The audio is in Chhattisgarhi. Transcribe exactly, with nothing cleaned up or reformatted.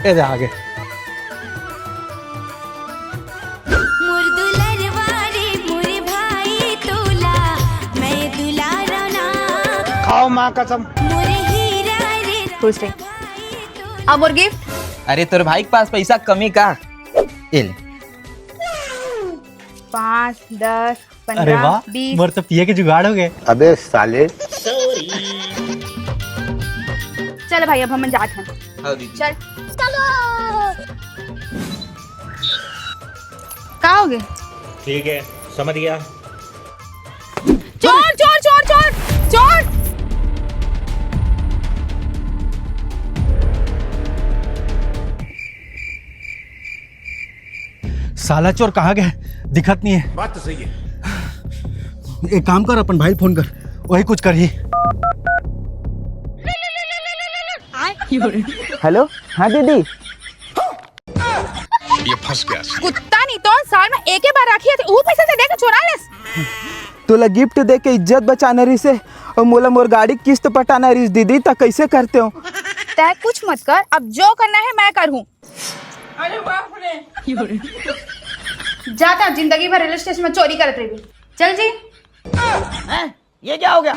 ए दे आगे। मोर दुलरवा रे मोर भाई तोला मैं दुलारना। खाओ माँ कसम। मोर हीरा रे खुश रहे। भाई तोला। अब और गिफ्ट? अरे, तोर भाई के पास पैसा कमी का? ए ले। पाँच, दस, अरे पन्द्रह, वाह, बीस। मोर तो पिए के जुगाड़ हो गए। अबे साले। चल भाई, अब हम जात हैं। हाँ दीदी। चल। का हो गए? ठीक है, समझ गया। चोर, चोर, चोर, चोर, चोर। साला चोर कहाँ गए? दिखत नहीं है। बात तो सही है। एक काम कर, अपन भाई फोन कर, वही कुछ कर ही। हेलो, हाँ दीदी। ये फंस गया। कुत्ता नहीं तो साल में एक ही बार राखी आथे, वो पैसा तो देके चुरा लेस। तोला गिफ्ट दे के इज्जत बचाना रहिसे, अउ मोला मोर गाड़ी के किस्त पटाना रहिस दीदी, त कैसे करते हो? तय कुछ मत कर, अब जो करना है मैं करूँ। जाता जिंदगी भर रेलवे स्टेशन में चोरी करत रही। चल जी। ये क्या हो गया?